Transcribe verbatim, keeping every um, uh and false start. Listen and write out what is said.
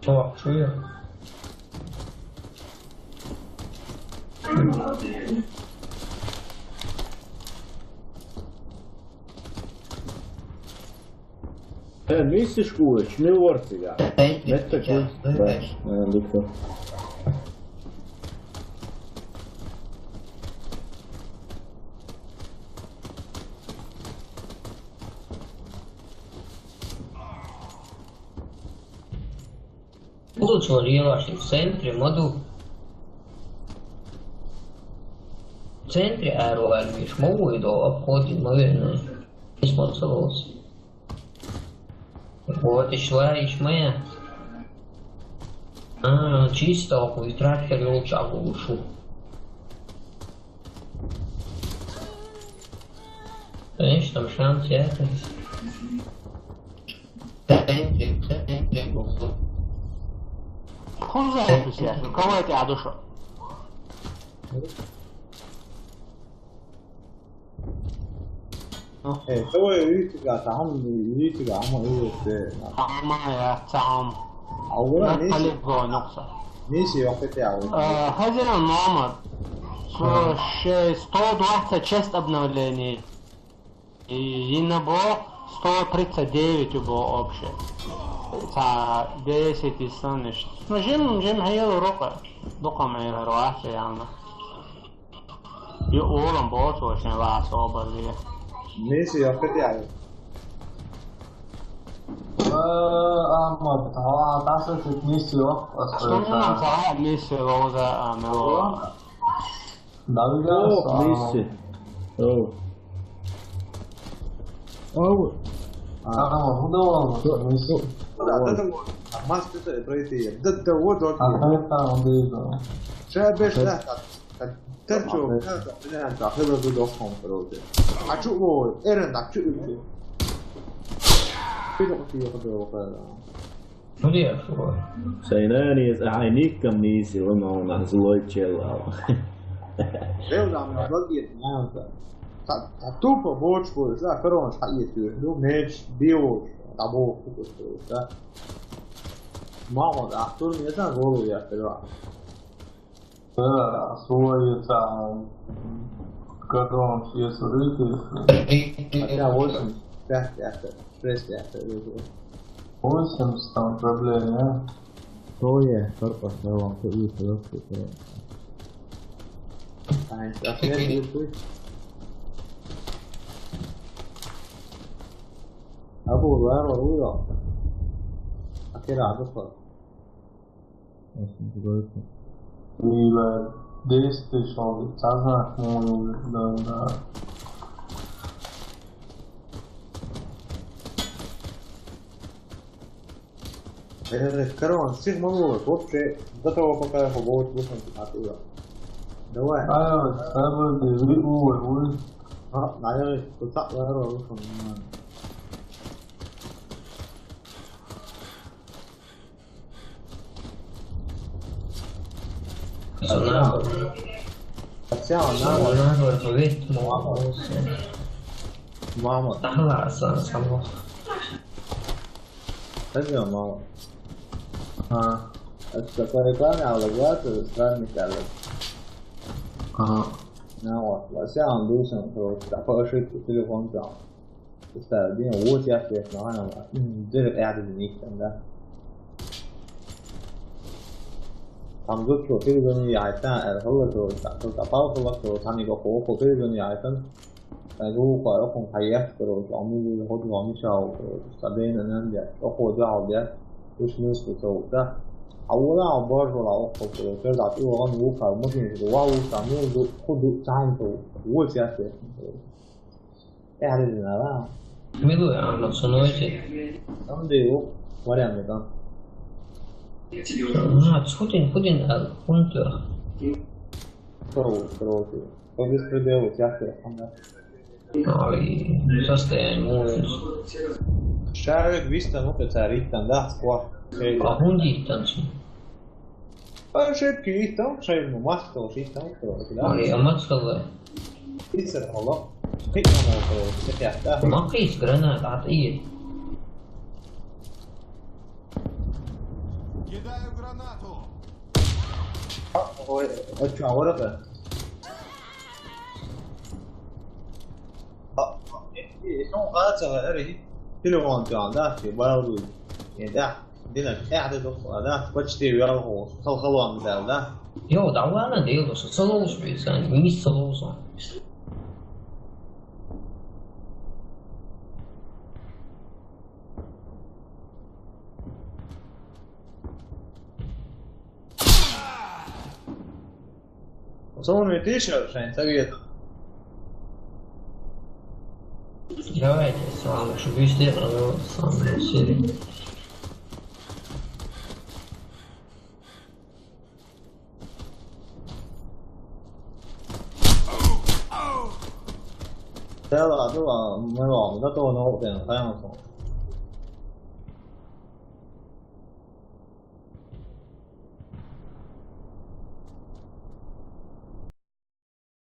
О, чё я? Э, миссис Кулыч, не ворцига. Метта Кулыч. Да, э, Виктор. Кулыч вон леваши в центре, маду. В центре аэроармии, шмовой до обходит, наверное. Не спонсоровался. Вот, и шла, и шмая. А, чисто, хуй, трактор, ёлча, ушу. Конечно, там шанс, я это. Хуй знает, друзья, у кого эти адушо? Э, давай, юритига, там, юритига, ама, юрите. Ама, я, там. А ура, Натали миси, Гонокса. Миси, я хотя бы. Э, хозяин номер. Ага. Слушай, сто двадцать шесть обновлений. И Инабо сто тридцать девять у было общее. Ца десять и сон иш. Ну, жим, жим хьел рука. Дукам эр руасе яна. И улам бочо шен ва особо ли. Миси, я хотя бы. Э, Ахмад, а, тасо чуть миси, о, а что остается? Нам ца миси лоза, а, мело. О, миси. О. О. А, ну, да ладно, миси. Да, да, да, вот. А маска-то пройти. Да, да, вот, вот. А, да, да, он да, да. Сейчас без, да, так. Так, ты чё, да, да, да, да, хлеба бы дохом, короче. А чё, вот, Эрен, так чё, чё? Ты только ты, я хотел, да. Худи я шура. Сайнаниз, ай, никам ниси, вон он, а, злой чел, а. Ревдам, я злой, я знаю, да. Та, та тупо бочку, да, короче, та есть, ну, меч, био, та бочку, да. Мама, да, Артур мне там голову я открываю. Да, свой там, как он, все срыты. Хотя восемь, пять, пять, шесть, пять, пять. Восемь там проблем, а? Кто я? Корпус, я вам, кто есть, кто есть, кто есть. Ай, а хрен ты. Абу, лар, лар, лар. А ты рядом, что? Очень интересно. Милая, действуешь, он сознательно, да, да. Э, короче, всех монголов, вообще, до того, пока я побывал в Луценке, оттуда. Давай. А, самый, вы, вы, вы. А, наверное, вот так, наверное, вышел, не знаю. Сюда. Хотя она... Сюда, говорит, увидит, мама. Мама. Ага, сам, сам. Пойдём, мама. А. Это такая реклама, а вот это странный кадр. Ага. Ну вот, во всяком случае, короче, такой ошибки телефон там. Представь, блин, вот я, соответственно, она, м, даже это не там, да. Там тут что, ты за нее, а это, это, это, это, это, это, это, там его, хо, хо, ты за нее, а это, это, ну, хо, хо, хо, я, короче, а мы, хо, хо, мы, чао, короче, стабильно, нам, да, хо, хо, да, да, уж мы, что, то, да. А вот, а, боже, а, хо, короче, да, ты, он, ухо, мы, что, вау, там, ну, хо, хо, там, то, вот я, соответственно, короче. Э, ари динара. Милуй, ама сунойчи. Там дыу, вариант там. На, худин, худин, а, хунтур. Здорово, здорово. По беспределу, тяжко, ага. Ай, состояние, ну. Шарик, виста, ну, пецарит, там, да, сква. А хунди, там, чи? Ай, шепки, там, шайбу, маска, ши, там, короче, да? Ай, а маска, да? Пиццер, алло. Пиццер, алло, короче, да. Макис, гранат, ат, и. Кидаю гранату. Ой, а чё, а вот это? А, а, э, э, ну, а это, э, телефон там, да, ты балуй. Э, да, дина, э, это, да, почти верху, халхалуан, да, да. Йоу, давай надо, йоу, что солоус пейсан, не солоус. Солон ведь ещё, что совет. Давайте, сразу, чтобы везде, а, самое серии. Да ладно, ладно, мы ладно, готовы на опыт, да, мы